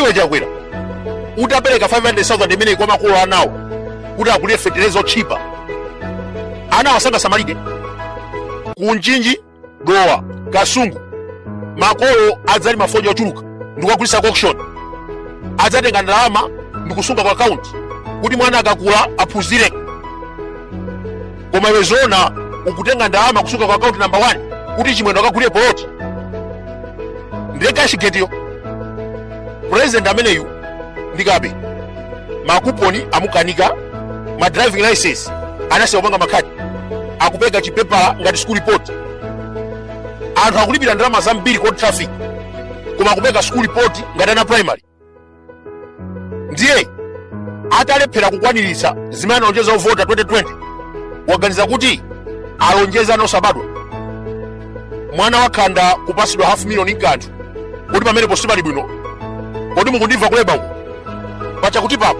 Iwe Chakwera, utapereka 500,000 imeneyi kwa makolo anawo kuti agulire fetereza otchipa, anawo sangasamalike. Ku Mchinji, Dowa, Kasungu, makolo adzalima fodya ochuluka ndikukagulitsa ku auction, adzatenga ndalama ndikusunga ku akaunti kuti mwana akakula aphunzire. Koma iwe zona ukutenga ndalama kusunga ku akaunti namba 1 kuti Chimwendo akagulire poloti? Ndiye cashgate-yo. President ameneyu ndi kape. Makuponi amukanika, ma driving license anasiya kupanga makhadi, akupeka chipepala ngati school report. Anthu akulipira ndalama zambiri ku traffic, koma akupeka school report ngati ana primary. Ndiye atalephera kukwaniritsa zimene analonjeza ovota 2020, waganiza kuti alonjeze ana osabadwa. Mwana wakhanda kupasidwa half million nkanthu, kuti pamenepo sipali bwino. Kodi mukundimva kuleba uko pachakuti papo?